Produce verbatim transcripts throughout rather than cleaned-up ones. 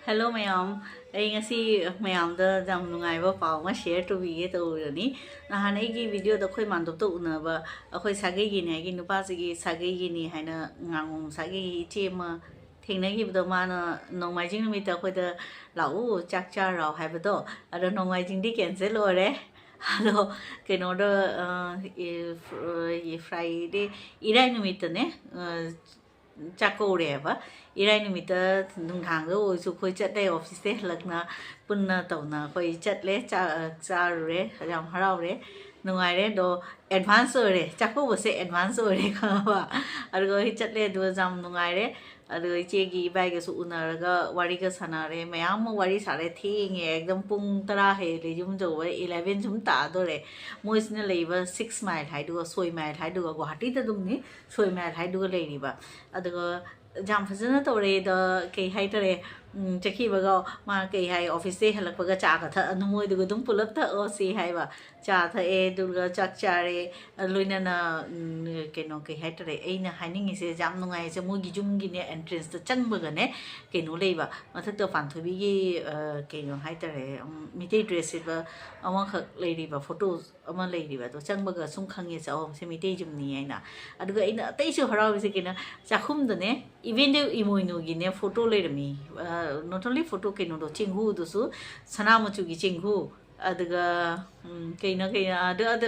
Hello ꯃꯌꯥꯝ, ꯑꯩ ꯉꯁꯤ ꯃꯌꯥꯝꯗ ꯌꯥꯝ ꯅꯨꯡꯉꯥꯏꯕ ꯄꯥꯎ ꯑꯃ ꯁꯤꯌꯔ ꯇꯧꯕꯤꯒꯦ ꯇꯧꯕꯅꯤ꯫ ꯅꯍꯥꯟ ꯑꯩꯒꯤ ꯚꯤꯗꯤꯑꯣꯗ ꯑꯩꯈꯣꯏ ꯃꯥꯟꯗꯣꯞꯇ ꯎꯅꯕ ꯑꯩꯈꯣꯏ ꯁꯥꯒꯩꯒꯤꯅꯤ, ꯑꯩꯒꯤ ꯅꯨꯄꯥꯁꯤꯒꯤ ꯁꯥꯒꯩꯒꯤꯅꯤ ꯍꯥꯏꯅ ꯉꯥꯉꯣꯝ ꯁꯥꯒꯩꯒꯤ ꯏꯆꯦ ꯑꯃ ꯊꯦꯡꯅꯈꯤꯕꯗꯣ, ꯃꯥꯅ ꯅꯣꯡꯃꯥꯏꯖꯤꯡ ꯅꯨꯃꯤꯠꯇ ꯑꯩꯈꯣꯏꯗ ꯂꯥꯛꯎ, ꯆꯥꯛ ꯆꯥꯔꯨ ꯍꯥꯏꯕꯗꯣ, ꯑꯗꯣ ꯅꯣꯡꯃꯥꯏꯖꯤꯡꯗꯤ ꯀꯦꯟꯁꯦꯜ ꯑꯣꯏꯔꯦ꯫ ꯑꯗꯣ ꯀꯩꯅꯣꯗ, ꯑ, ꯏ-, ꯐ꯭ꯔ-, ꯏ-, ꯐ꯭ꯔꯥꯏꯗꯦ, ꯏꯔꯥꯏ ꯅꯨꯃꯤꯠꯇꯅꯦ, ꯑ, ꯆꯥꯛꯀꯧꯔꯦꯕ꯫ ꯏꯔꯥꯏ ꯅꯨꯃꯤꯠꯇ ꯅꯨꯡꯗꯥꯡꯗ ꯑꯣꯏꯔꯁꯨ ꯑꯩꯈꯣꯏ ꯆꯠꯂꯦ, ꯑꯣꯐꯤꯁꯇꯩ ꯍꯜꯂꯛꯅ ꯄꯨꯟꯅ ꯇꯧꯅ ꯑꯩꯈꯣꯏ ꯆꯠꯂꯦ, ꯆꯥ-, ꯆꯥꯔꯨꯔꯦ, ꯌꯥꯝ ꯍꯔꯥꯎꯔꯦ, ꯅꯨꯡꯉꯥꯏꯔꯦ꯫ ꯑꯗꯣ ꯑꯦꯗꯚꯥꯟꯁ ꯑꯣꯏꯔꯦ, ꯆꯥꯛꯀꯧꯕꯁꯦ ꯑꯦꯗꯚꯥꯟꯁ ꯑꯣꯏꯔꯦ, ꯈꯪꯉꯕ? ꯑꯗꯨꯒ ꯑꯩ ꯆꯠꯂꯦ, ꯑꯗꯨꯒ ꯌꯥꯝ ꯅꯨꯡꯉꯥꯏꯔꯦ꯫ ꯑꯗꯨꯒ ꯏꯆꯦꯒꯤ ꯏꯕꯥꯏꯒꯁꯨ ꯎꯅꯔꯒ ꯋꯥꯔꯤꯒ ꯁꯥꯟꯅꯔꯦ, ꯃꯌꯥꯝ ꯑꯃ ꯋꯥꯔꯤ ꯁꯥꯔꯦ, ꯊꯦꯡꯉꯦ, ꯑꯦꯛꯗꯝ ꯄꯨꯡ ꯇꯔꯥ ꯍꯦꯜꯂꯦ ꯌꯨꯝ ꯌꯧꯕ, ꯏꯂꯦꯚꯦꯟ ꯁꯨꯝ ꯇꯥꯗꯣꯔꯦ꯫ ꯃꯣꯏꯁꯤꯅ ꯂꯩꯕ ꯁꯤꯛꯁ ꯃꯥꯏꯜ ꯍꯥꯏꯗꯨꯒ, ꯁꯣꯏ ꯃꯥꯏꯜ ꯍꯥꯏꯗꯨꯒ, ꯒꯨꯍꯥꯇꯤꯗ ꯑꯗꯨꯝꯅꯤ, ꯁꯣꯏ ꯃꯥꯏꯜ ꯍꯥꯏꯗꯨꯒ ꯂꯩꯔꯤꯕ꯫ ꯑꯗꯨꯒ ꯌꯥꯝ ꯐꯖꯅ ꯇꯧꯔꯦ꯫ ꯑꯗꯣ ꯀꯩ ꯍꯥꯏꯇꯥꯔꯦ, ꯎꯝ, ꯆꯠꯈꯤꯕꯒ ꯃꯥ ꯀꯩ ꯍꯥꯏ, ꯑꯣꯐꯤꯁꯇꯩ ꯍꯜꯂꯛꯄꯒ ꯆꯥꯒ ꯊꯛꯑꯅꯨ, ꯃꯣꯏꯗꯨꯒ ꯑꯗꯨꯝ ꯄꯨꯂꯞ ꯊꯛꯑꯣ ꯁꯤ ꯍꯥꯏꯕ꯫ ꯆꯥ ꯊꯛꯑꯦ, ꯑꯗꯨꯒ ꯆꯥꯛ ꯆꯥꯔꯦ, ꯂꯣꯏꯅꯅ, ꯎꯝ, ꯀꯩꯅꯣ, ꯀꯩ ꯍꯥꯏꯇꯥꯔꯦ, ꯑꯩꯅ ꯍꯥꯏꯅꯤꯡꯉꯤꯁꯦ ꯌꯥꯝ ꯅꯨꯡꯉꯥꯏꯔꯤꯁꯦ, ꯃꯣꯏꯒꯤ ꯌꯨꯝꯒꯤꯅꯦ, ꯑꯦꯟꯇ꯭ꯔꯦꯟꯁꯇ ꯆꯪꯕꯒꯅꯦ, ꯀꯩꯅꯣ ꯂꯩꯕ, ꯃꯊꯛꯇ ꯄꯥꯟꯊꯣꯏꯕꯤꯒꯤ, ꯑ, ꯀꯩꯅꯣ ꯍꯥꯏꯇꯥꯔꯦ, ꯎꯝ, ꯃꯤꯇꯩ ꯗ꯭ꯔꯦꯁ ꯁꯦꯠꯄ ꯑꯃꯈꯛ ꯂꯩꯔꯤꯕ, ꯐꯣꯇꯣ ꯑꯃ ꯂꯩꯔꯤꯕ, ꯑꯗꯣ ꯆꯪꯕꯒ ꯁꯨꯝ ꯈꯪꯉꯦ, ꯑꯣ, ꯁꯤ ꯃꯤꯇꯩ ꯌꯨꯝꯅꯤ ꯍꯥꯏꯅ꯫ ꯑꯗꯨꯒ ꯑꯩꯅ ꯑꯇꯩꯁꯨ ꯍꯔꯥꯎꯔꯤꯁꯦ ꯀꯩꯅꯣ, ꯆꯥꯛꯈꯨꯝꯗꯅꯦ, ꯏꯕꯦꯟꯗꯧ ꯏꯃꯣꯏꯅꯨꯒꯤꯅꯦ ꯐꯣꯇꯣ ꯂꯩꯔꯝꯃꯤ꯫ ꯑ, not only ꯐꯣꯇꯣ, ꯀꯩꯅꯣꯗꯣ, ꯆꯦꯡꯍꯨꯗꯨꯁꯨ ꯁꯅꯥ ꯃꯆꯨꯒꯤ ꯆꯦꯡꯍꯨ, ꯑꯗꯨꯒ, ꯎꯝ, ꯀꯩꯅꯣ, ꯀꯩꯅꯣ, ꯑꯗꯨ, ꯑꯗꯨ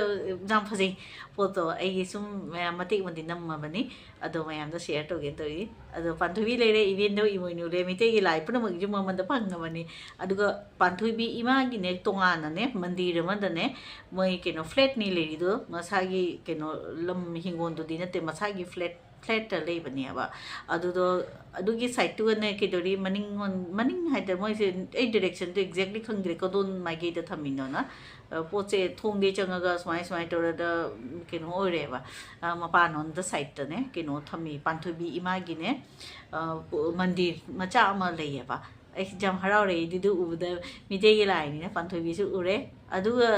ꯌꯥꯝ ꯐꯖꯩ ꯄꯣꯠꯇꯣ꯫ ꯑꯩꯒꯤ ꯁꯨꯝ ꯃꯌꯥꯝ ꯃꯇꯦꯛ ꯑꯃꯗꯤ ꯅꯝꯃꯕꯅꯤ, ꯑꯗꯣ ꯃꯌꯥꯝꯗ ꯁꯤꯌꯔ ꯇꯧꯒꯦꯅ ꯇꯧꯔꯤ꯫ ꯑꯗꯣ ꯄꯥꯟꯊꯣꯏꯕꯤ ꯂꯩꯔꯦ, ꯏꯕꯦꯟꯗꯧ ꯏꯃꯣꯏꯅꯨ ꯂꯩꯔꯦ, ꯃꯤꯇꯩꯒꯤ ꯂꯥꯏ ꯄꯨꯝꯅꯃꯛ ꯌꯨꯝ ꯑꯃꯗ ꯐꯪꯉꯕꯅꯤ꯫ ꯑꯗꯨꯒ ꯄꯥꯟꯊꯣꯏꯕꯤ ꯏꯃꯥꯒꯤꯅꯦ, ꯇꯣꯉꯥꯟꯅꯅꯦ, ꯃꯟꯗꯤꯔ ꯑꯃꯗꯅꯦ, ꯃꯣꯏ ꯀꯩꯅꯣ, ꯐ꯭ꯂꯦꯠꯅꯤ ꯂꯩꯔꯤꯗꯣ, ꯃꯁꯥꯒꯤ ꯀꯩꯅꯣ, ꯂꯝ ꯍꯤꯡꯒꯣꯜꯗꯨꯗꯤ ꯅꯠꯇꯦ, ꯃꯁꯥꯒꯤ ꯐ꯭ꯂꯦꯠ, ꯐ꯭ꯂꯦꯠꯇ ꯂꯩꯕꯅꯦꯕ꯫ ꯑꯗꯨꯗꯣ, ꯑꯗꯨꯒꯤ ꯁꯥꯏꯠꯇꯨꯒꯅꯦ, ꯀꯩꯗꯧꯔꯤ, ꯃꯅꯤꯡ, ꯃꯅꯤꯡ ꯍꯥꯏꯇꯥꯔꯦ, ꯃꯣꯏꯁꯦ ꯑꯩ ꯗꯥꯏꯔꯦꯛꯁꯟꯗꯣ ꯑꯦꯛꯖꯦꯛꯂꯤ ꯈꯪꯗ꯭ꯔꯦ, ꯀꯗꯣꯝ ꯃꯥꯏꯀꯩꯗ ꯊꯝꯃꯤꯅꯣꯅ꯫ ꯑ, ꯄꯣꯠꯁꯦ ꯊꯣꯡꯗꯩ ꯆꯪꯉꯒ ꯁꯨꯃꯥꯏ, ꯁꯨꯃꯥꯏꯅ ꯇꯧꯔꯒ, ꯎꯝ, ꯀꯩꯅꯣ ꯑꯣꯏꯔꯦꯕ, ꯑ, ꯃꯄꯥꯟꯂꯣꯝꯗ ꯁꯥꯏꯠꯇꯅꯦ, ꯀꯩꯅꯣ ꯊꯝꯃꯤ, ꯄꯥꯟꯊꯣꯏꯕꯤ ꯏꯃꯥꯒꯤꯅꯦ, ꯑ, ꯄꯨ-, ꯃꯟꯗꯤꯔ ꯃꯆꯥ ꯑꯃ ꯂꯩꯌꯦꯕ꯫ ꯑꯩꯁꯦ ꯌꯥꯝ ꯍꯔꯥꯎꯔꯦ, ꯑꯗꯨꯗ ꯎꯕꯗ ꯃꯤꯇꯩꯒꯤ ꯂꯥꯏꯅꯤꯅ ꯄꯥꯟꯊꯣꯏꯕꯤꯁꯨ ꯎꯔꯦ꯫ ꯑꯗꯨꯒ,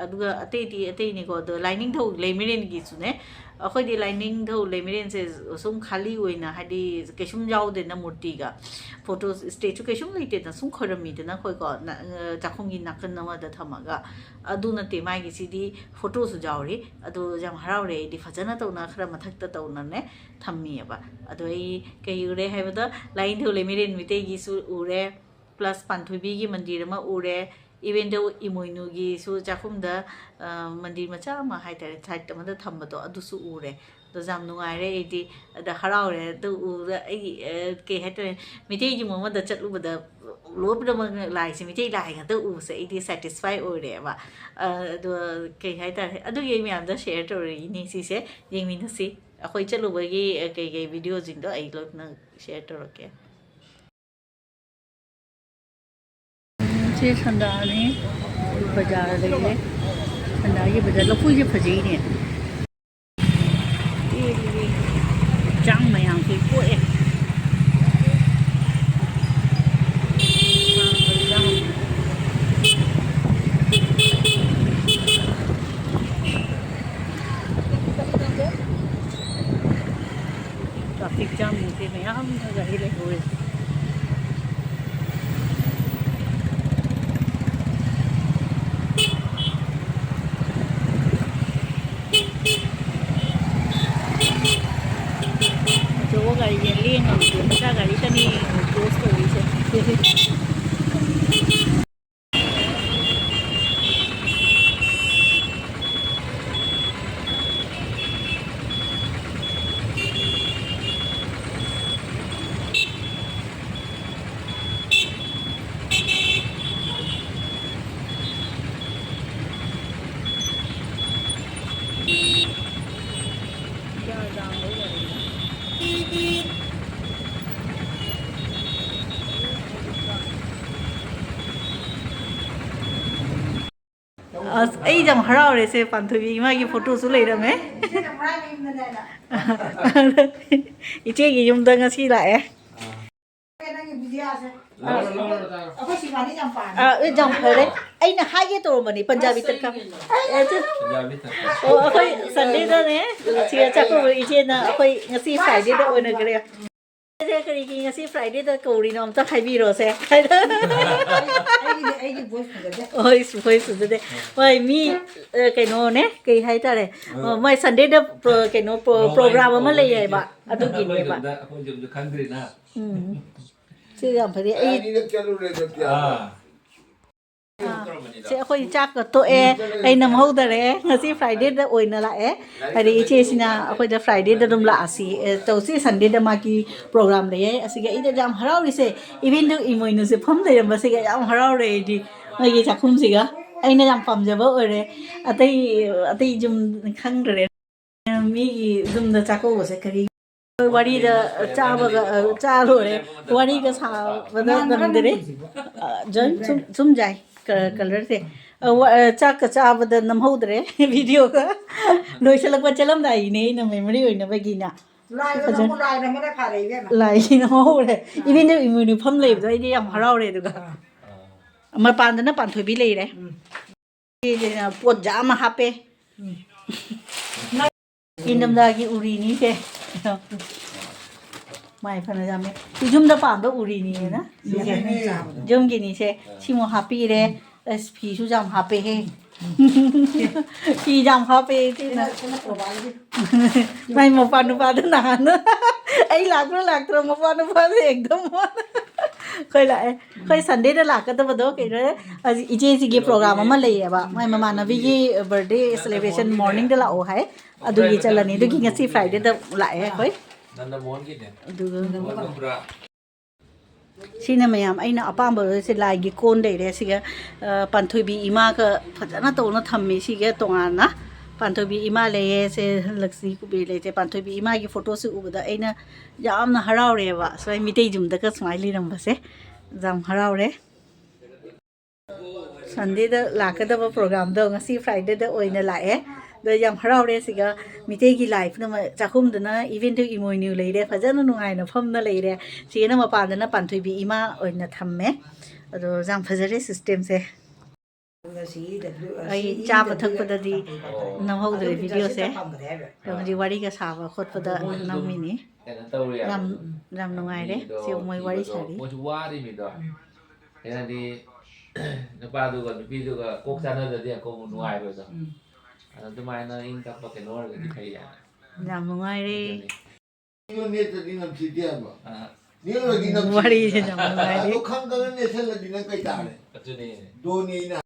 ꯑꯗꯨꯒ ꯑꯇꯩꯗꯤ ꯑꯇꯩꯅꯤꯀꯣ, ꯑꯗꯣ ꯂꯥꯏꯅꯤꯡꯊꯧ ꯂꯩꯃꯔꯦꯟꯒꯤꯁꯨꯅꯦ, ꯑꯩꯈꯣꯏꯗꯤ ꯂꯥꯏꯅꯤꯡꯊꯧ ꯂꯩꯃꯔꯦꯟꯁꯦ ꯁꯨꯝ ꯈꯥꯂꯤ ꯑꯣꯏꯅ, ꯍꯥꯏꯗꯤ, ꯀꯩꯁꯨꯝ ꯌꯥꯎꯗꯦꯅ, ꯃꯨꯔꯇꯤꯒ ꯐꯣꯇꯣ ꯁ꯭ꯇꯦꯆꯨ ꯀꯩꯁꯨꯝ ꯂꯩꯇꯦꯗꯅ, ꯁꯨꯝ ꯈꯣꯏꯔꯝꯃꯤꯗꯅ ꯑꯩꯈꯣꯏꯀꯣ, ꯅ-, ꯑ, ꯆꯥꯛꯈꯨꯝꯒꯤ ꯅꯥꯀꯟ ꯑꯃꯗ ꯊꯝꯃꯒ꯫ ꯑꯗꯨ ꯅꯠꯇꯦ, ꯃꯥꯒꯤꯁꯤꯗꯤ ꯐꯣꯇꯣꯁꯨ ꯌꯥꯎꯔꯤ꯫ ꯑꯗꯣ ꯌꯥꯝ ꯍꯔꯥꯎꯔꯦ ꯑꯩꯗꯤ, ꯐꯖꯅ ꯇꯧꯅ ꯈꯔ ꯃꯊꯛꯇ ꯇꯧꯅꯅꯦ ꯊꯝꯃꯤꯑꯕ꯫ ꯑꯗꯣ ꯑꯩ ꯀꯩ ꯎꯔꯦ ꯍꯥꯏꯕꯗ, ꯂꯥꯏꯅꯤꯡꯊꯧ ꯂꯩꯃꯔꯦꯟ ꯃꯩꯇꯩꯒꯤꯁꯨ ꯎꯔꯦ, ꯄ꯭ꯂꯁ ꯄꯥꯟꯊꯣꯏꯕꯤꯒꯤ ꯃꯟꯗꯤꯔ ꯑꯃ ꯎꯔꯦ, even though ꯏꯃꯣꯏꯅꯨꯒꯤꯁꯨ ꯆꯥꯛꯈꯨꯝꯗ, ꯑ, ꯃꯟꯗꯤꯔ ꯃꯆꯥ ꯑꯃ ꯍꯥꯏꯇꯥꯔꯦ, ꯁꯥꯏꯠ ꯑꯃꯗ ꯊꯝꯕꯗꯣ, ꯑꯗꯨꯁꯨ ꯎꯔꯦ꯫ ꯑꯗꯣ ꯌꯥꯝ ꯅꯨꯡꯉꯥꯏꯔꯦ ꯑꯩꯗꯤ, ꯑꯗ ꯍꯔꯥꯎꯔꯦ꯫ ꯑꯗꯨ ꯎꯕꯗ ꯑꯩꯒꯤ, ꯑ, ꯀꯩ ꯍꯥꯏꯇꯥꯔꯦ, ꯃꯩꯇꯩꯒꯤ ꯃꯑꯣꯡ ꯑꯃꯗ ꯆꯠꯂꯨꯕꯗ ꯂꯣꯏ ꯄꯨꯝꯅꯃꯛ ꯂꯥꯏꯁꯦ ꯃꯩꯇꯩ ꯂꯥꯏ ꯉꯥꯛꯇ ꯎꯕꯁꯦ ꯑꯩꯗꯤ ꯁꯦꯇꯤꯁꯐꯥꯏ ꯑꯣꯏꯔꯦꯕ꯫ ꯑ, ꯑꯗꯣ ꯀꯩ ꯍꯥꯏꯇꯥꯔꯦ, ꯑꯗꯨꯒꯤ ꯑꯩ ꯃꯌꯥꯝꯗ ꯁꯦꯌꯔ ꯇꯧꯔꯛꯏꯅꯦ ꯁꯤꯁꯦ꯫ ꯌꯦꯡꯃꯤꯟꯅꯁꯤ꯫ ꯑꯩꯈꯣꯏ ꯆꯠꯂꯨꯕꯒꯤ, ꯑ, ꯀꯩꯀꯩ ꯚꯤꯗꯤꯑꯣꯁꯤꯡꯗꯣ ꯑꯩ ꯂꯣꯏꯅ ꯁꯦꯌꯔ ꯇꯧꯔꯛꯀꯦ꯫ ꯁꯤ ꯁꯟꯗꯥꯅꯤ, ꯕꯖꯥꯔ ꯂꯩꯔꯦ꯫ ꯁꯟꯗꯥꯒꯤ ꯕꯖꯥꯔ, ꯂꯐꯣꯏꯁꯦ ꯐꯖꯩꯅꯦ꯫ ꯆꯥꯡ ꯃꯌꯥꯝꯁꯦ ꯄꯣꯛꯑꯦ꯫ ꯇ꯭ꯔꯥꯐꯤꯛ ꯖꯥꯝꯁꯦ ꯃꯌꯥꯝ ꯒꯥꯔꯤ ꯂꯩꯍꯧꯔꯦ꯫ ꯑꯆꯧꯕ ꯒꯥꯔꯤꯁꯦ ꯂꯦꯡꯉꯝꯗꯦ, ꯃꯆꯥ ꯒꯥꯔꯤ ꯈꯛꯇꯅꯤ ꯀ꯭ꯂꯣꯖ ꯇꯧꯔꯤꯁꯦ꯫ ꯑꯁ, ꯑꯩ ꯌꯥꯝ ꯍꯔꯥꯎꯔꯦ ꯁꯦ, ꯄꯥꯟꯊꯣꯏꯕꯤ ꯏꯃꯥꯒꯤ ꯐꯣꯇꯣꯁꯨ ꯂꯩꯔꯝꯃꯦ꯫ ꯏꯆꯦꯒꯤ ꯌꯨꯝꯗ ꯉꯁꯤ ꯂꯥꯛꯑꯦ꯫ ꯑꯥ, ꯑꯦ, ꯌꯥꯝ ꯐꯔꯦ꯫ ꯑꯩꯅ ꯍꯥꯏꯒꯦ ꯇꯧꯔꯝꯕꯅꯤ ꯄꯟꯖꯥꯕꯤ ꯇꯠꯈꯥ꯫ ꯑꯦ, ꯆꯦ꯫ ꯄꯟꯖꯥꯕꯤ ꯇꯠꯈꯥ꯫ ꯑꯣ, ꯑꯩꯈꯣꯏ ꯁꯟꯗꯦꯗꯅꯦ, ꯁꯤ ꯑꯆꯥꯄꯣꯠ ꯏꯆꯦꯅ ꯑꯩꯈꯣꯏ ꯉꯁꯤ ꯐ꯭ꯔꯥꯏꯗꯦꯗ ꯑꯣꯏꯅꯈ꯭ꯔꯦ꯫ ꯏꯆꯦ, ꯀꯔꯤꯒꯤ ꯉꯁꯤ ꯐ꯭ꯔꯥꯏꯗꯦꯗ ꯀꯧꯔꯤꯅꯣ ꯑꯝꯇ ꯍꯥꯏꯕꯤꯔꯣꯁꯦ꯫ ꯑꯩꯒꯤꯗꯤ, ꯑꯩꯒꯤ ꯚꯣꯏꯁ ꯐꯖꯗꯦ꯫ ꯍꯣꯏ, ꯚꯣꯏꯁ ꯐꯖꯗꯦ꯫ ꯍꯣꯏ, ꯃꯤ, ꯑ, ꯀꯩꯅꯣꯅꯦ, ꯀꯩ ꯍꯥꯏꯇꯥꯔꯦ, ꯑ, ꯃꯣꯏ ꯁꯟꯗꯦꯗ ꯄ꯭ꯔꯣ-, ꯀꯩꯅꯣ ꯄ꯭ꯔꯣ-, ꯄ꯭ꯔꯣꯒ꯭ꯔꯥꯝ ꯑꯃ ꯂꯩ ꯍꯥꯏꯕ, ꯑꯗꯨꯒꯤꯅꯦꯕ꯫ ꯑꯩꯈꯣꯏ ꯌꯨꯝꯗ, ꯑꯩꯈꯣꯏ ꯌꯨꯝꯗ ꯈꯪꯗ꯭ꯔꯤꯅ꯫ ꯎꯝ꯫ ꯁꯤ ꯌꯥꯝ ꯐꯖꯩ꯫ ꯑꯩ ꯑꯅꯤꯔꯛ ꯆꯠꯂꯨꯔꯦ ꯆꯠꯄ꯫ ꯑꯥ꯫ ꯑꯥ꯫ ꯁꯤ ꯑꯩꯈꯣꯏ ꯆꯥꯛꯀ ꯇꯣꯛꯑꯦ, ꯑꯩ ꯅꯝꯍꯧꯗꯔꯦ, ꯉꯁꯤ ꯐ꯭ꯔꯥꯏꯗꯦꯗ ꯑꯣꯏꯅ ꯂꯥꯛꯑꯦ꯫ ꯍꯥꯏꯗꯤ ꯏꯆꯦꯁꯤꯅ ꯑꯩꯈꯣꯏꯗ ꯐ꯭ꯔꯥꯏꯗꯦꯗ ꯑꯗꯨꯝ ꯂꯥꯛꯑꯁꯤ, ꯑꯦ, ꯇꯧꯁꯤ, ꯁꯟꯗꯦꯗ ꯃꯥꯒꯤ ꯄ꯭ꯔꯣꯒ꯭ꯔꯥꯝ ꯂꯩꯌꯦ꯫ ꯑꯁꯤꯒꯤ ꯑꯩꯅ ꯌꯥꯝ ꯍꯔꯥꯎꯔꯤꯁꯦ, even though ꯏꯃꯣꯏꯅꯨꯁꯦ ꯐꯝ ꯂꯩꯔꯝꯕꯁꯤꯒ ꯌꯥꯝ ꯍꯔꯥꯎꯔꯦ ꯑꯩꯗꯤ꯫ ꯃꯣꯏꯒꯤ ꯆꯥꯛꯈꯨꯝꯁꯤꯒ ꯑꯩꯅ ꯌꯥꯝ ꯄꯥꯝꯖꯕ ꯑꯣꯏꯔꯦ꯫ ꯑꯇꯩ, ꯑꯇꯩ ꯌꯨꯝ ꯈꯪꯗ꯭ꯔꯦ꯫ ꯃꯤꯒꯤ ꯌꯨꯝꯗ ꯆꯥꯛꯀꯧꯕꯁꯦ ꯀꯔꯤ ꯋꯥꯔꯤꯗ ꯆꯥꯕꯒ, ꯑ, ꯆꯥ ꯂꯣꯏꯔꯦ꯫ ꯋꯥꯔꯤꯒ ꯁꯥꯕꯗ ꯅꯪꯗ꯭ꯔꯦ꯫ ꯑ, ꯖꯣꯏꯟ ꯁꯨꯝ, ꯁꯨꯝ ꯌꯥꯏ꯫ ꯀ-, ꯀꯂꯔꯁꯦ꯫ ꯑ, ꯋꯥ-, ꯑ, ꯆꯥꯛꯀ ꯆꯥꯕꯗ ꯅꯝꯍꯧꯗ꯭ꯔꯦ꯫ ꯚꯤꯗꯤꯑꯣꯒ ꯂꯣꯏꯁꯤꯜꯂꯛꯄ ꯆꯠꯂꯝꯗꯥꯏꯒꯤꯅꯦ ꯑꯩꯅ ꯃꯦꯃꯣꯔꯤ ꯑꯣꯏꯅꯕꯒꯤꯅ꯫ ꯂꯥꯏꯗ ꯐꯖꯅ ꯅꯝꯃꯨ, ꯂꯥꯏꯗ ꯅꯝꯃꯨꯅ ꯐꯔꯦ ꯏꯕꯦꯝꯃ꯫ ꯂꯥꯏꯒꯤ ꯅꯝꯍꯧꯔꯦ꯫ ꯏꯚꯦꯟꯗ ꯏꯃꯣꯏꯅꯨ ꯐꯝ ꯂꯩꯕꯗꯣ ꯑꯩꯗꯤ ꯌꯥꯝ ꯍꯔꯥꯎꯔꯦ꯫ ꯑꯗꯨꯒ ꯑꯥ꯫ ꯃꯄꯥꯟꯗꯅ ꯄꯥꯟꯊꯣꯏꯕꯤ ꯂꯩꯔꯦ꯫ ꯎꯝ꯫ ꯁꯤꯁꯤꯅ ꯄꯣꯠ ꯌꯥꯝ ꯑꯃ ꯍꯥꯞꯄꯦ꯫ ꯎꯝ꯫ ꯏꯪꯊꯝꯊꯥꯒꯤ ꯎꯔꯤꯅꯤꯁꯦ꯫ ꯃꯥꯏ ꯐꯅ ꯌꯥꯝꯃꯦ꯫ ꯁꯤ ꯌꯨꯝꯗ ꯄꯥꯟꯕ ꯎꯔꯤꯅꯤꯅ꯫ ꯁꯤꯁꯦ꯫ ꯌꯨꯝꯒꯤꯅꯤ ꯆꯥꯕꯗꯣ꯫ ꯌꯨꯝꯒꯤꯅꯤꯁꯦ꯫ ꯁꯤꯃꯨꯛ ꯍꯥꯞꯄꯤꯔꯦ꯫ ꯑꯁ, ꯐꯤꯁꯨ ꯌꯥꯝ ꯍꯥꯞꯄꯦꯍꯦ꯫ ꯐꯤ ꯌꯥꯝ ꯍꯥꯞꯄꯦ ꯏꯆꯦꯅ꯫ ꯁꯤꯅ, ꯁꯤꯅ ꯀꯣꯕꯥꯜꯒꯤ꯫ ꯃꯥꯏ ꯃꯄꯥ ꯅꯨꯄꯥꯗꯣ ꯅꯍꯥꯟ ꯑꯩ ꯂꯥꯛꯄ꯭ꯔꯥ ꯂꯥꯛꯇ꯭ꯔꯥ ꯃꯄꯥ ꯅꯨꯄꯥꯗꯣ ꯑꯦꯛꯗꯝ꯫ ꯑꯩꯈꯣꯏ ꯂꯥꯛꯑꯦ꯫ ꯑꯩꯈꯣꯏ ꯁꯟꯗꯦꯗ ꯂꯥꯛꯀꯗꯕꯗꯣ ꯀꯩꯅꯣ, ꯍꯧꯖꯤꯛ ꯏꯆꯦꯁꯤꯒꯤ ꯄ꯭ꯔꯣꯒ꯭ꯔꯥꯝ ꯑꯃ ꯂꯩꯌꯦꯕ꯫ ꯃꯥꯏ ꯃꯃꯥꯟꯅꯕꯤꯒꯤ ꯕꯥꯔꯗꯦ ꯁꯦꯂꯦꯕ꯭ꯔꯦꯁꯟ ꯃꯣꯔꯅꯤꯡꯗ ꯂꯥꯛꯑꯣ ꯍꯥꯏ꯫ ꯑꯗꯨꯒꯤ ꯆꯠꯂꯅꯤ꯫ ꯑꯗꯨꯒꯤ ꯉꯁꯤ ꯐ꯭ꯔꯥꯏꯗꯦꯗ ꯂꯥꯛꯑꯦ ꯑꯩꯈꯣꯏ꯫ ꯅꯟꯗ ꯃꯣꯍꯟꯒꯤꯅꯦ꯫ ꯑꯗꯨꯒ ꯃꯣꯍꯟ ꯃꯄꯨꯔꯥ꯫ ꯁꯤꯅ ꯃꯌꯥꯝ ꯑꯩꯅ ꯑꯄꯥꯝꯕ, ꯁꯤ ꯂꯥꯏꯒꯤ ꯀꯣꯟ ꯂꯩꯔꯦ꯫ ꯁꯤꯒ, ꯑ, ꯄꯥꯟꯊꯣꯏꯕꯤ ꯏꯃꯥꯒ ꯐꯖꯅ ꯇꯧꯅ ꯊꯝꯃꯤ꯫ ꯁꯤꯒ ꯇꯣꯉꯥꯟꯅ ꯄꯥꯟꯊꯣꯏꯕꯤ ꯏꯃꯥ ꯂꯩꯌꯦ꯫ ꯁꯦ ꯂꯛꯁꯃꯤ ꯀꯨꯕꯦꯔ ꯂꯩꯁꯦ꯫ ꯄꯥꯟꯊꯣꯏꯕꯤ ꯏꯃꯥꯒꯤ ꯐꯣꯇꯣꯁꯦ ꯎꯕꯗ ꯑꯩꯅ ꯌꯥꯝꯅ ꯍꯔꯥꯎꯔꯦꯕ꯫ ꯁꯨꯃꯥꯏꯅ ꯃꯤꯇꯩ ꯌꯨꯝꯗꯒ ꯁꯨꯃꯥꯏꯅ ꯂꯩꯔꯝꯕꯁꯦ ꯌꯥꯝ ꯍꯔꯥꯎꯔꯦ꯫ ꯁꯟꯗꯦꯗ ꯂꯥꯛꯀꯗꯕ ꯄ꯭ꯔꯣꯒ꯭ꯔꯥꯝꯗꯣ ꯉꯁꯤ ꯐ꯭ꯔꯥꯏꯗꯦꯗ ꯑꯣꯏꯅ ꯂꯥꯛꯑꯦ꯫ ꯑꯗꯣ ꯌꯥꯝ ꯍꯔꯥꯎꯔꯦ꯫ ꯁꯤꯒ ꯃꯤꯇꯩꯒꯤ ꯂꯥꯏ ꯄꯨꯝꯅꯃꯛ ꯆꯥꯛꯈꯨꯝꯗꯅ ꯏꯚꯦꯟꯗꯨ ꯏꯃꯣꯏꯅꯨ ꯂꯩꯔꯦ, ꯐꯖꯅ ꯅꯨꯡꯉꯥꯏꯅ ꯐꯝꯅ ꯂꯩꯔꯦ꯫ ꯁꯤꯒꯤꯅ ꯃꯄꯥꯟꯗꯅ ꯄꯥꯟꯊꯣꯏꯕꯤ ꯏꯃꯥ ꯑꯣꯏꯅ ꯊꯝꯃꯦ꯫ ꯑꯗꯣ ꯌꯥꯝ ꯐꯖꯔꯦ ꯁꯤꯁꯇꯦꯝꯁꯦ꯫ ꯑꯩ ꯆꯥꯕ ꯊꯛꯄꯗꯗꯤ ꯅꯝꯍꯧꯗ꯭ꯔꯦ ꯚꯤꯗꯤꯑꯣꯁꯦ꯫ ꯑꯗꯣ ꯍꯧꯖꯤꯛ ꯋꯥꯔꯤꯒ ꯁꯥꯕ ꯈꯣꯠꯄꯗ ꯅꯝꯃꯤꯅꯤ꯫ ꯀꯩꯅꯣ ꯇꯧꯔꯤ ꯌꯥꯝ ꯍꯥꯏꯕꯗꯣ꯫ ꯌꯥꯝ ꯅꯨꯡꯉꯥꯏꯔꯦ꯫ ꯃꯤꯗꯣ ꯁꯤ ꯃꯣꯏ ꯋꯥꯔꯤ ꯊꯤꯕꯗꯣ ꯁꯥꯔꯤ꯫ ꯃꯣꯏꯁꯨ ꯋꯥꯔꯤꯃꯤꯗꯣ꯫ ꯍꯥꯏꯗꯤ ꯅꯨꯄꯥꯗꯨꯒ ꯅꯨꯄꯤꯗꯨꯒ ꯀꯣꯛ ꯆꯥꯅꯗ꯭ꯔꯗꯤ ꯑꯃꯨꯛ ꯅꯨꯡꯉꯥꯏꯔꯣꯏꯗꯣ꯫ ꯑꯗꯣ ꯑꯗꯨꯃꯥꯏꯅ ꯏꯪ ꯇꯞꯄ ꯀꯩꯅꯣ ꯑꯣꯏꯔꯒꯗꯤ ꯐꯩ ꯍꯥꯏꯅ꯫ ꯌꯥꯝ ꯅꯨꯡꯉꯥꯏꯔꯦ꯫ ꯑꯗꯨꯅꯤ꯫ ꯅꯦꯠꯇꯗꯤ ꯅꯝꯊꯤꯗꯦ ꯍꯥꯏꯕ꯫ ꯑꯥ꯫ ꯅꯦꯠꯂꯣꯏꯗꯤ ꯅꯝꯊꯤ꯫ ꯋꯥꯔꯤꯁꯦ ꯌꯥꯝ ꯅꯨꯡꯉꯥꯏꯔꯦ꯫ ꯑꯗꯣ ꯈꯪꯗꯅ ꯅꯦꯠꯁꯜꯂꯗꯤ ꯅꯪ ꯀꯩ ꯇꯥꯔꯦ? ꯑꯗꯨꯅꯤ꯫ ꯗꯣꯅꯤ ꯑꯩꯅ꯫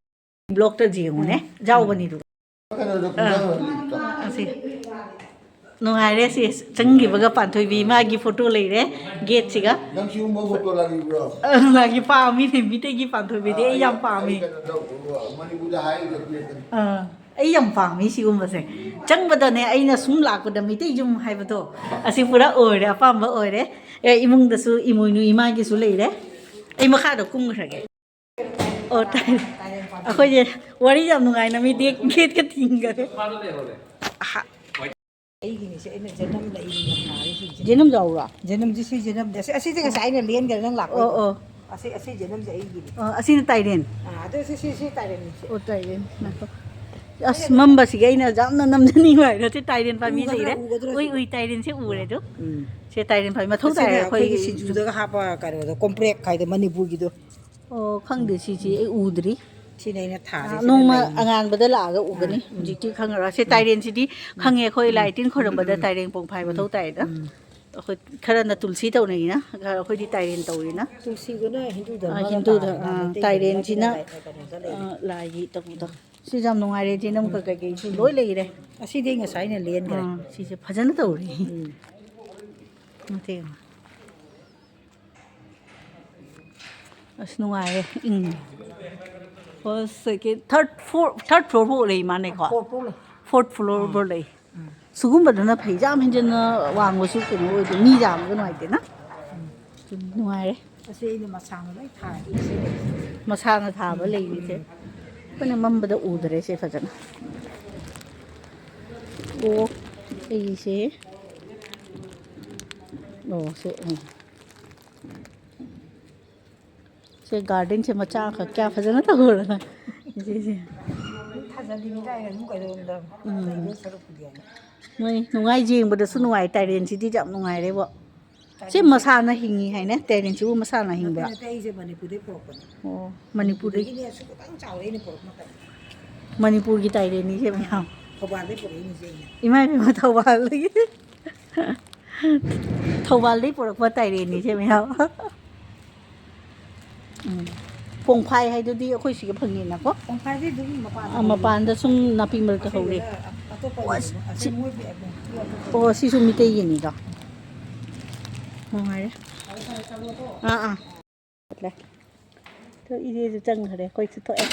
ꯕ꯭ꯂꯣꯛꯇ ꯌꯦꯡꯉꯨꯅꯦ꯫ ꯌꯥꯎꯕꯅꯤꯗꯨ꯫ ꯀꯩꯅꯣꯗ ꯑꯥ꯫ ꯄꯨꯡꯖꯪ ꯑꯁꯤ꯫ ꯅꯨꯡꯉꯥꯏꯔꯦ ꯁꯤ꯫ ꯆꯪꯈꯤꯕꯒ ꯄꯥꯟꯊꯣꯏꯕꯤ ꯃꯥꯒꯤ ꯐꯣꯇꯣ ꯂꯩꯔꯦ꯫ ꯒꯦꯠꯁꯤꯒ꯫ ꯅꯪ ꯁꯤꯒꯨꯝꯕ ꯐꯣꯇꯣ ꯂꯥꯛꯏꯕ꯭ꯔꯣ? ꯑ, ꯂꯥꯛꯏ ꯄꯥꯝꯃꯤꯅꯦ꯫ ꯃꯤꯇꯩꯒꯤ ꯄꯥꯟꯊꯣꯏꯕꯤꯗꯤ ꯑꯩ ꯌꯥꯝ ꯄꯥꯝꯃꯤ꯫ ꯑꯩ ꯀꯩꯅꯣ ꯇꯧ-, ꯃꯅꯤꯄꯨꯔꯗ ꯍꯥꯏꯔꯤꯕ ꯄ꯭ꯂꯦꯠꯇꯅꯤ꯫ ꯑꯥ꯫ ꯑꯩ ꯌꯥꯝ ꯄꯥꯝꯃꯤ ꯁꯤꯒꯨꯝꯕꯁꯦ꯫ ꯆꯪꯕꯗꯅꯦ ꯑꯩꯅ ꯁꯨꯝ ꯂꯥꯛꯄꯗ ꯃꯤꯇꯩ ꯌꯨꯝ ꯍꯥꯏꯕꯗꯣ ꯑꯁꯤ ꯄꯨꯔꯥ ꯑꯣꯏꯔꯦ, ꯑꯄꯥꯝꯕ ꯑꯣꯏꯔꯦ꯫ ꯑꯦ, ꯏꯃꯨꯡꯗꯁꯨ ꯏꯃꯣꯏꯅꯨ ꯏꯃꯥꯒꯤꯁꯨ ꯂꯩꯔꯦ꯫ ꯑꯩ ꯃꯈꯥꯗ ꯀꯨꯝꯈ꯭ꯔꯒꯦ꯫ ꯑꯣ, ꯇꯥꯏ꯫ ꯑꯩꯈꯣꯏꯁꯦ ꯋꯥꯔꯤ ꯌꯥꯝ ꯅꯨꯡꯉꯥꯏꯅ ꯃꯤ ꯗꯦꯠ, ꯒꯦꯠꯀ ꯊꯤꯡꯈꯔꯦ꯫ ꯑꯍꯥ꯫ ꯑꯩꯒꯤꯅꯤꯁꯦ ꯑꯩꯅ ꯖꯅꯝ ꯂꯩꯔꯤꯅ ꯊꯥꯔꯤꯁꯤꯡꯁꯦ꯫ ꯖꯅꯝ ꯌꯥꯎꯕ꯭ꯔꯣ? ꯖꯅꯝꯁꯦ ꯁꯤ ꯖꯅꯝꯁꯦ꯫ ꯑꯁꯤ, ꯑꯁꯤꯗꯤ ꯉꯁꯥꯏ ꯑꯩꯅ ꯂꯦꯟꯈ꯭ꯔꯦ ꯅꯪ ꯂꯥꯛꯄꯩꯗꯣ꯫ ꯑꯣ, ꯑꯣ꯫ ꯑꯁꯤ, ꯑꯁꯤ ꯖꯅꯝꯁꯦ ꯑꯩꯒꯤꯅꯤ꯫ ꯑꯣ, ꯑꯁꯤꯅ ꯇꯥꯏꯔꯦꯟ? ꯑꯥ, ꯑꯗꯨ ꯁꯤ, ꯁꯤ, ꯁꯤ ꯇꯥꯏꯔꯦꯟꯁꯦ꯫ ꯑꯣ, ꯇꯥꯏꯔꯦꯟ꯫ ꯉꯥꯏꯈꯣ꯫ ꯑꯁ, ꯃꯝꯕꯁꯤꯒꯤ ꯑꯩꯅ ꯌꯥꯝꯅ ꯅꯝꯖꯅꯤꯡꯕ ꯍꯥꯏꯔꯣ꯫ ꯁꯤ ꯇꯥꯏꯔꯦꯟ ꯄꯥꯝꯕꯤꯁꯦ ꯎꯒꯗ꯭ꯔꯥ, ꯏꯔꯦ? ꯎꯒꯗ꯭ꯔꯥ ꯎꯏ, ꯁꯤꯕꯣ? ꯎꯏ, ꯇꯥꯏꯔꯦꯟꯁꯦ ꯎꯔꯦ ꯑꯗꯨ꯫ ꯎꯝ꯫ ꯁꯤ ꯇꯥꯏꯔꯦꯟ ꯄꯥꯝꯕꯤ ꯃꯊꯧ ꯑꯁꯤꯅ ꯇꯥꯏ ꯑꯩꯈꯣꯏꯒꯤ ꯑꯩꯈꯣꯏꯒꯤ ꯁꯤꯡꯖꯨꯗꯒ ꯍꯥꯞꯄ ꯀꯩꯅꯣꯗꯣ, ꯀꯣꯝꯄ꯭ꯔꯦꯛ ꯍꯥꯏꯗꯣ ꯃꯅꯤꯄꯨꯔꯒꯤꯗꯣ꯫ ꯑꯣ, ꯈꯪꯗꯦ ꯁꯤꯁꯤ ꯑꯩ ꯎꯗ꯭ꯔꯤ꯫ ꯁꯤꯅ ꯑꯩꯅ ꯊꯥꯔꯤꯁꯤꯅ ꯅꯣꯡꯃ ꯂꯩꯅꯤ꯫ ꯑꯉꯥꯟꯕꯗ ꯂꯥꯛꯑꯒ ꯎꯒꯅꯤ꯫ ꯑꯥ, ꯎꯝ꯫ ꯍꯧꯖꯤꯛꯇꯤ ꯈꯪꯉꯔꯣꯏ꯫ ꯁꯤ ꯎꯝ꯫ ꯇꯥꯏꯔꯦꯟꯁꯤꯗꯤ ꯎꯝ꯫ ꯈꯪꯉꯦ, ꯑꯩꯈꯣꯏ ꯎꯝ꯫ ꯂꯥꯏ ꯇꯤꯟ ꯈꯣꯏꯔꯝꯕꯗ ꯎꯝ꯫ ꯇꯥꯏꯔꯦꯟ ꯄꯣꯡ ꯐꯥꯏ ꯎꯝ꯫ ꯃꯊꯧ ꯇꯥꯏꯗ꯫ ꯎꯝ꯫ ꯑꯩꯈꯣꯏ ꯈꯔꯅ ꯇꯨꯜꯁꯤ ꯇꯧꯅꯩꯅ, ꯑꯩꯈꯣꯏꯗꯤ ꯇꯥꯏꯔꯦꯟ ꯇꯧꯔꯤꯅ꯫ ꯇꯨꯜꯁꯤꯗꯨꯅ ꯍꯤꯟꯗꯨ ꯑꯥ, ꯙꯔꯃꯗ ꯍꯤꯟꯗꯨꯗ, ꯇꯥꯔꯦꯅ ꯑꯥ, ꯃꯩꯇꯩ ꯇꯥꯏꯔꯦꯟꯁꯤꯅ, ꯙꯔꯃꯗ ꯂꯩ, ꯀꯩꯅꯣꯗ ꯂꯩ꯫ ꯑꯥ, ꯂꯥꯏꯒꯤ ꯇꯧꯕꯗꯣ꯫ ꯁꯤꯁꯦ ꯌꯥꯝ ꯅꯨꯡꯉꯥꯏꯔꯦ, ꯏꯆꯦ, ꯅꯝ ꯀꯩꯀꯩꯁꯨ ꯂꯣꯏ ꯂꯩꯔꯦ꯫ ꯑꯁꯤꯗꯤ ꯑꯩ ꯉꯁꯥꯏꯅ ꯂꯦꯟꯈ꯭ꯔꯦ꯫ ꯑꯥ, ꯁꯤꯁꯦ ꯐꯖꯅ ꯇꯧꯔꯦ꯫ ꯎꯝ꯫ ꯃꯇꯦꯛ ꯑꯃ꯫ ꯑꯁ, ꯅꯨꯡꯉꯥꯏꯔꯦ, ꯏꯪꯉꯦ꯫ First, second, third, fourth, third floor ꯐꯥꯎ ꯂꯩ ꯃꯥꯅꯦꯀꯣ? Fourth floor ꯂꯩ꯫ Fourth floor ꯐꯥꯎ ꯂꯩ꯫ ꯎꯝ꯫ ꯁꯤꯒꯨꯝꯕꯗꯅ ꯐꯩ, ꯌꯥꯝ ꯍꯦꯟꯖꯟꯅ ꯋꯥꯡꯕꯁꯨ ꯀꯩꯅꯣ ꯑꯣꯏꯗꯦ, ꯃꯤ ꯌꯥꯝꯃꯒ ꯅꯨꯡꯉꯥꯏꯇꯦꯅ꯫ ꯎꯝ꯫ ꯑꯗꯨꯝ ꯅꯨꯡꯉꯥꯏꯔꯦ꯫ ꯑꯁꯤ ꯑꯩꯅ ꯃꯁꯥꯅ ꯂꯣꯏ ꯊꯥꯏ꯫ ꯃꯁꯥꯅ ꯊꯥꯕ ꯎꯝ꯫ ꯂꯩꯔꯤꯁꯦ꯫ ꯎꯝ꯫ ꯑꯩꯈꯣꯏꯅ ꯃꯝꯕꯗ ꯎꯗ꯭ꯔꯦ ꯁꯦ ꯐꯖꯅ꯫ ꯑꯣ, ꯑꯩꯁꯦ, ꯑꯣ, ꯁꯦ, ꯎꯝ꯫ ꯁꯦ gardenꯁꯦ ꯃꯆꯥ ꯑꯃꯈꯛ ꯀꯌꯥ ꯐꯖꯅ ꯇꯧꯔꯒ꯫ ꯁꯤꯁꯦ꯫ ꯊꯥꯖꯜꯂꯤꯅꯤ ꯀꯥꯏꯅ ꯑꯗꯨꯝ ꯀꯩꯗꯧꯔꯝꯗꯕ ꯎꯝ꯫ ꯂꯩꯗꯧ ꯁꯔꯨꯛꯄꯨꯗꯤ ꯍꯥꯏꯅ꯫ ꯃꯣꯏ ꯅꯨꯡꯉꯥꯏ ꯌꯦꯡꯕꯗꯁꯨ ꯅꯨꯡꯉꯥꯏ꯫ ꯇꯥꯏꯔꯦꯟꯁꯤꯗꯤ ꯌꯥꯝ ꯅꯨꯡꯉꯥꯏꯔꯦꯕꯣ꯫ ꯁꯤ ꯃꯁꯥꯅ ꯍꯤꯡꯉꯤ ꯍꯥꯏꯅꯦ? ꯇꯥꯏꯔꯦꯟꯁꯤꯕꯨ ꯃꯁꯥꯅ ꯅꯠꯇꯦ ꯍꯤꯡꯕ꯭ꯔꯥ? ꯅꯠꯇꯦ, ꯑꯩꯁꯦ ꯃꯅꯤꯄꯨꯔꯗꯩ ꯄꯨꯔꯛꯄꯅꯦ꯫ ꯑꯣ, ꯃꯅꯤꯄꯨꯔꯗꯒꯤ꯫ ꯃꯅꯤꯄꯨꯔꯗꯒꯤꯅꯦ ꯑꯁꯨꯛ ꯈꯤꯇꯪ ꯆꯥꯎꯔꯦ ꯑꯩꯅ ꯄꯨꯔꯛꯄ ꯃꯇꯝꯗ꯫ ꯃꯅꯤꯄꯨꯔꯒꯤ ꯇꯥꯏꯔꯦꯟꯅꯤꯁꯦ ꯃꯌꯥꯝ꯫ ꯊꯧꯕꯥꯜꯗꯩ ꯄꯨꯔꯛꯏꯅꯤꯁꯦ ꯑꯩꯅ꯫ ꯏꯃꯥ ꯏꯕꯦꯝꯃ, ꯊꯧꯕꯥꯜꯗꯒꯤ꯫ ꯊꯧꯕꯥꯜꯗꯒꯤ ꯄꯨꯔꯛꯄ ꯇꯥꯏꯔꯦꯟꯅꯤꯁꯦ ꯃꯌꯥꯝ꯫ ꯎꯝ꯫ ꯄꯣꯡꯐꯥꯏ ꯍꯥꯏꯗꯨꯗꯤ ꯑꯩꯈꯣꯏ ꯁꯤꯒ ꯐꯪꯉꯤꯅꯀꯣ꯫ ꯄꯣꯡꯐꯥꯏꯗꯤ ꯑꯗꯨꯝ ꯃꯄꯥꯟꯗ ꯑ, ꯃꯄꯥꯟꯗ ꯁꯨꯝ ꯅꯥꯄꯤ ꯃꯔꯛꯇ ꯍꯧꯔꯦ꯫ ꯑꯇꯣꯞꯄ ꯑꯣ, ꯂꯩꯕ꯫ ꯁꯤ ꯑꯁꯤ ꯃꯣꯏꯒꯤ ꯑꯗꯨꯝ ꯑꯣ, ꯁꯤꯁꯨ ꯃꯤꯇꯩꯒꯤꯅꯤꯗꯣ꯫ ꯅꯨꯡꯉꯥꯏꯔꯦ꯫ ꯑꯥ, ꯑꯥ꯫ ꯆꯠꯂꯦ꯫ ꯑꯗꯣ ꯏꯆꯦꯁꯨ ꯆꯪꯈ꯭ꯔꯦ, ꯑꯩꯈꯣꯏꯁꯨ ꯊꯣꯛꯑꯦ꯫